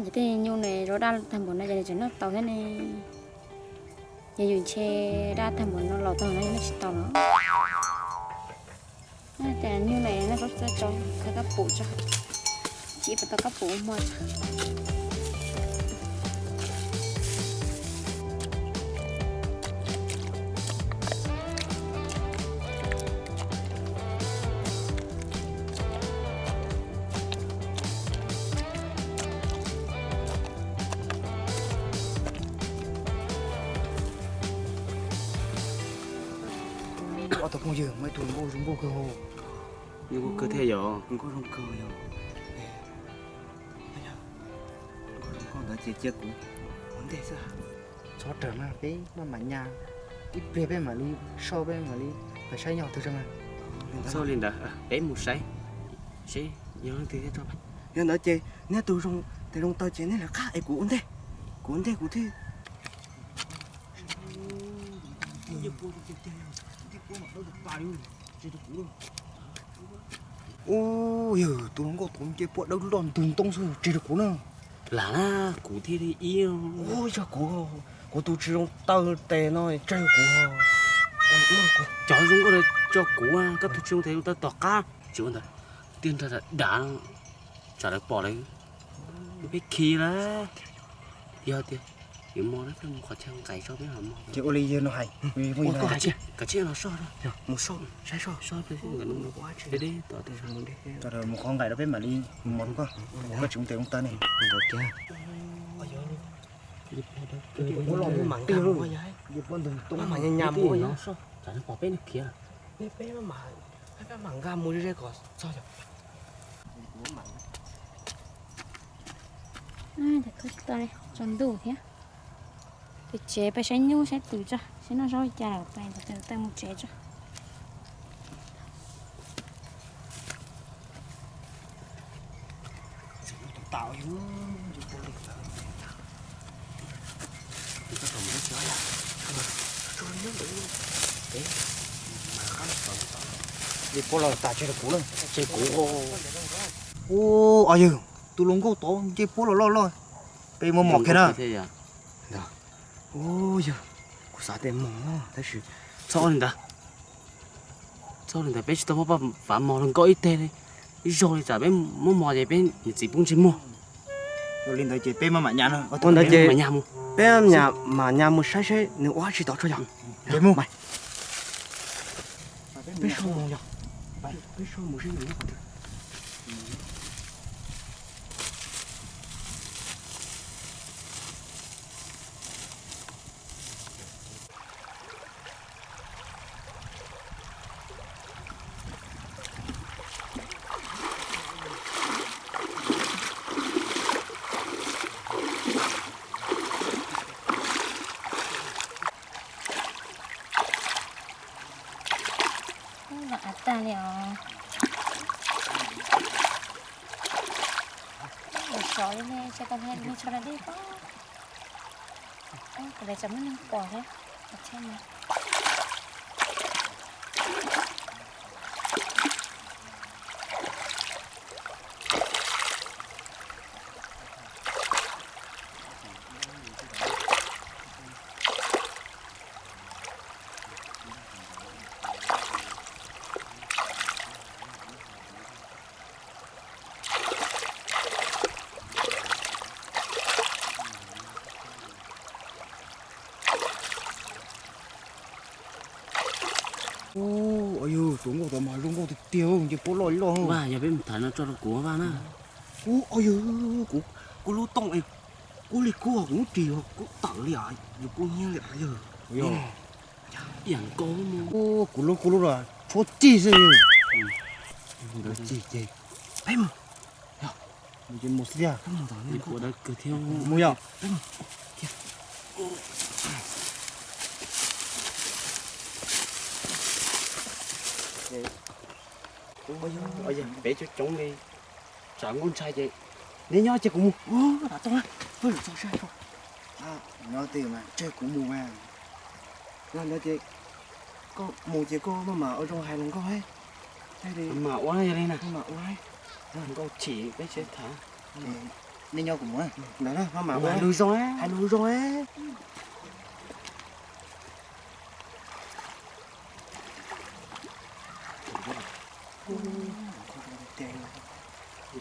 Tej nyuj ne zoo daj tag npaum no ces nws tseem noj tau thiab ne. Yog yus ntshe daj tag npaum no los tau no noj tsis tau los. Ces nyuj ne noj tau txawj tso, khaws kab pum tso, tsis pom tau kab pum hmo tso. Ob tug phooj ywg, muaj ib tug hluas nkauj zoo nkauj kawg hos. Zoo nkauj kawg thiab yom? Zoo nkauj zoo kawg yom? Nkauj zoo nkauj ntawd ces cia kuv ua ntej xwb. Txhob raws mas peb maj mam nyas, ib pliag peb mam li soj peb mam li pais saib nyob twg tso mas. Txhob li ntawd, peb mus saib seb yog leej twg thiab tso. Yog ntawd ces neb tus zoo, tes zoo taw ces neb lawv qab es kuv ua ntej, kuv ua ntej kuv thiaj. Ub, yog tus hluas nkauj tod nce puab dawb loj ntug ntoo xwb, tseg rau kuv na. Lam na, kuv thiaj li ib. Ub, yog kuv, kuv tus tsis zoo taw tes no tseg rau kuv. Cov zoo nkauj tso kuv, koj tus tsis zoo tes zoo taw tom qab. Tsis ua ntawd, tiag nrag dav, tsam lawv pom lawv peb khi lawm. Yog tias yuav mos lawm peb mus qhov chaw nqaim tso peb mam mos. Ces ua li yog no hais, kav tsij los soj, mus soj, saib soj, soj deb deb tom mus qhov nqaim rau peb mam li mos rau koj, koj tsis ua tes ua taw ne. Pom peb khiav. Peb mam nkag mus ze kom txog. Tsaus ntuj thiab. Pem tsev peb saib nyuj saib twm tso, saib noj zaub li cas lawm peb mus tsev tso. Nce puab los tas tseg rau kuv na, tseg kuv. Ub, os yog, tus hluas nkauj tod nce puab los loj loj, peb muab mos kiag na. Ub, yog, kuv xav tias mos tab sis txhob li ntawd. Txhob li ntawd, peb tsis tau muab fav mos rau nkauj ib teg li. Ib zaug li tsam peb muab mos ces peb niam txiv poob ntsej muag. Ua li ntawd ces peb maj mam nyas no. Ua ntawd ces peb maj mam nyas mus saib saib nws ua dab tsi tod tso yog. Peb soj mus yog, peb soj mus saib nws qhov twg. Ub, los av tag li os. Ub, sov li ne, tsa tau me me tsho da dej pob. Ub, kuv lawv tsam muaj neeg pom thiab. Ub, yog tus nkauj tod mas zoo nkauj tiag tiag, nce puab loj loj. Vaj, yog peb mus tham no tso rau kuv vaj na. Ub, yog, kuv lub tooj es kub li kub, kuv lub ris kub tawm li, yus kub hnyiab li yog. Ib yam nkaus. Kuv lub, kuv lub los tshuab cig xwb. Cig ces peb mus. Mus ces mus xwb tiag. Ua dawb kawg thiab. Mus yom. Peb coob coob li, tsam nkauj ntshai ces neb nyob ces kuv mus. Nyob twg mas tseg kuv mus mas. Yog ntawd ces koj mus ces koj maj mam ua zoo hais hluas nkauj thiab. Mam ua yog li na. Nkauj chim peb seb tham. Nej nyob kuv mus. Hais lus zoo, hais lus zoo.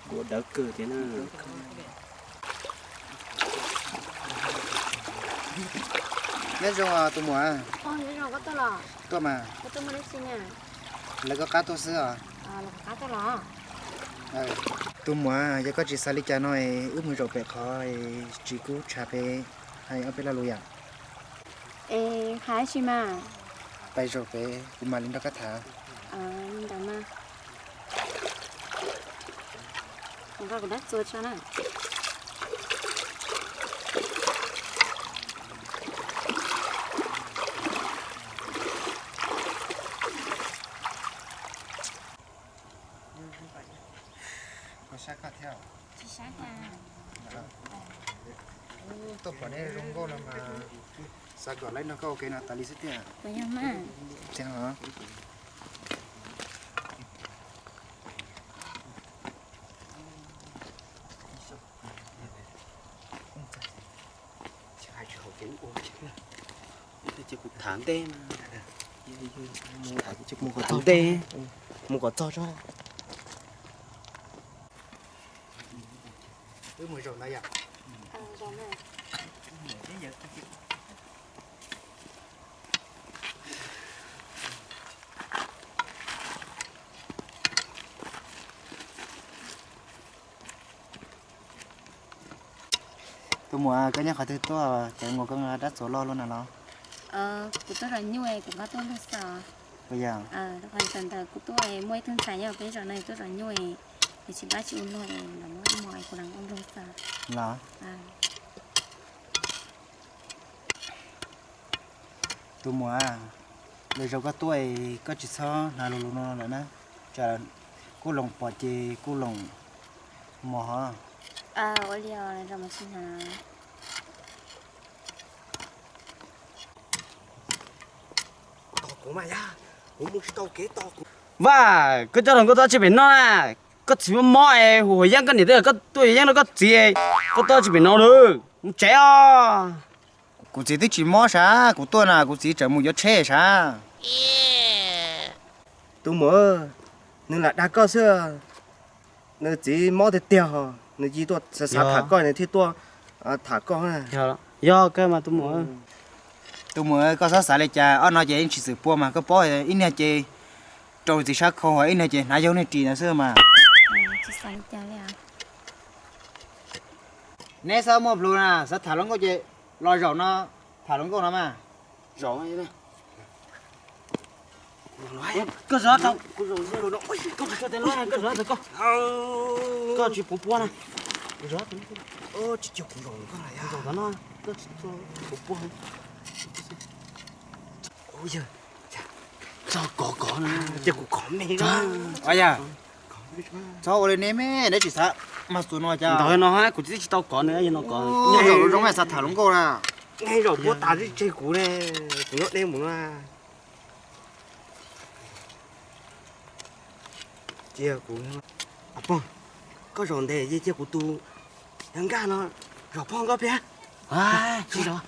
Kuv dawb kawg tiag na. Nyob zoo tus muam. Tuaj mas. Lawv koj qab tuaj xwb os. Tus muam, yog koj tsis xav li cas no es wb mus zaum pem qhov tsis kub tshav pem, hais ob peb lo lus yom. Es hais tsis mas. Pais zaum pem kuv mam li nrog koj tham. Li ntawd mas. Kuv nqa kuv dab txuas tso na. Koj sab koj thiab. Tuaj pom neb zoo nkauj no mas xav kom laib nrog koj ua ke no tas li xwb tiag. Tiag os. Ces kuv tham ntej, tham ntej, mus kom txog tso. Wb mus zaum ntawd yom. Tus muam, koj nyob qhov twg tuaj, cas ua koj dab txuas loj luaj na los? Kuv tuaj zov nyuj, kuv nqa tuaj luag xwb. Puas yog? Rau qhov ntawd kuv tuaj muaj ib tug ntxhais nyob peb zos no tuaj zov nyuj, nws tsis npab tsis ua luag, los muab ib hmos kuv los ua luag xwb. Los? Tus muam, lwm zaus koj tuaj koj tsis txhob hnav lus lus no lawm na, tsam kuj loos pom ces kuj loos mos hov. Ua li os, lwm zaus mam tsis hnav. Tos kuv mas yog, kuv mus tsis tau kev tos kuv. Vaj, koj coj hluas nkauj tuaj tsis pem no na, koj txiv mob mob es hu huas yeeb koj niam twb yog koj tuaj yuav yeeb rau koj txiv, koj tuaj tsis pem no lawm, mus tsev os. Kuv txiv twb tsis mob sav, kuv tuaj na kuv txiv tseem mus yuav tsheb sav. Tus muam, nws lam dag koj xwb, nws txiv mob tiag tiag hos, nws cia tuaj xav tham koj nws thiaj tuaj tham koj. Yog kawg mas tus muam. Tus muam, koj txhob xav li cas, ob no ces yeej tsis txwm pua mas koj paub, ib niag ces rau txiv sab khau, ib niag ces hnav yau niag ris ntawd xwb mas. Neb txhob muaj plhus na, xav tham hluas nkauj ces los zaum no tham hluas nkauj no mas. Zaum. Koj zov tau, koj tsis tshua tau loj, koj zov tau koj, koj tsis puv pua na. Zov tau no, koj tsis tshua puv pua. Txog kov kov na, ces kuv kov me. Yog, txhob ua li neb me, neb tsis xav mas xuas no cas. Ntawd no kuv twb tsis tau kov nws, yog no kov. Neb zaum zoo xav tham hluas nkauj na. Neb zaum puab tas twb tseg kuv ne, kuv nyob deb mus na. Cia kuv, Pog, koj zaum ntes cia kuv tus yawg Nkaj no zaum pog koj pliag. Tsis zaum,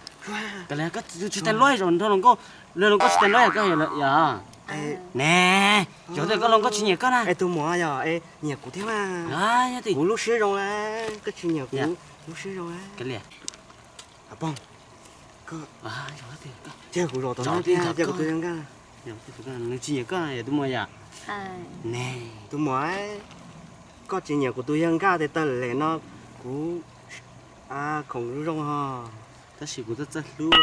koj tsis tau luag zaum nrog hluas nkauj, luag hluas nkauj tsis tau luag yog koj yog ne. Zaum twg koj hluas nkauj tsis nyiam koj na. Es tus muam yog nyiam kuv thiab mas. Kuv lub siab zoo lawm, koj tsis nyiam kuv lub siab zoo lawm. Pog, cia kuv zaum tom no, cia kuv tus yawg Nkaj. Nws tsis nyiam koj yog tus muam yom. Tus muam, koj tsis nyiam kuv tus yawg Nkaj tes taw lem no, kuv khoom zoo ho, tab sis kuv txawj txawj hlub.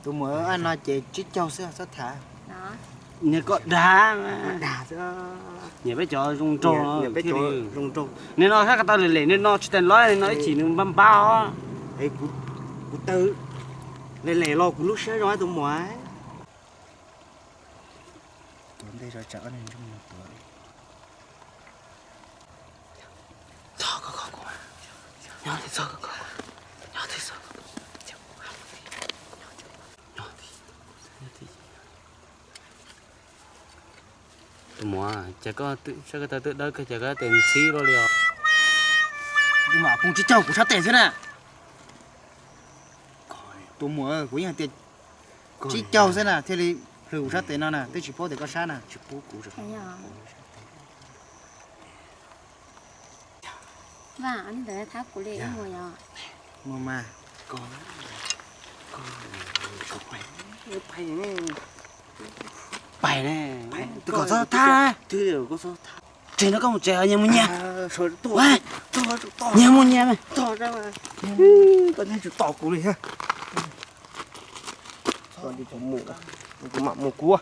Tus muam, no ces tsib caug xwb txhob tham. Niag koj dag, dag xwb. Nyiam peb cov zoo nraug, nyiam peb cov zoo nraug. Nim no sab ko taw lem lem, nim no tsis tas lawm, nim no ib chim nws npab npab os. Kuv taw lem lem los kuv lub siab zoo tus muam. Tuav ntej zov tsam ob niag ntsej muag tuav. Txog koj koj kuv, nyob twg txog koj koj, nyob twg txog koj koj, nyob twg, nyob twg. Tus muam, cas koj saib koj tau twb dawb kawg cas koj tes ntxhib luaj li os. Tus muam, pum tsib caug kuv sab tes xwb na. Tus muam, kuv yeej hais tias tsib caug xwb na thiaj li plhws kuv sab tes no na, twb tsis paub tias koj sab na. Vaj, ntawd thab kuv li ib muag yog. Mus mas. Pais ne, tus kom txhob thab. Tsev no koj mus tsev, nyias mus nyias. Nyias mus nyias. Koj tsum tom kuv li thiab. Kuv mam mus kuv.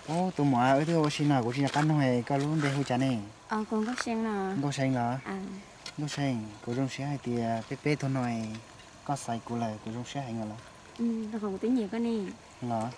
Ub, tus muam, wb twb ua si no kuv tsis nco qab nug koj lub npe hu cas ne? Nkauj See los? Nkauj See, kuv zoo siab hais tias peb peb tug no koj xaiv kuv lawm kuv zoo siab heev os. Los,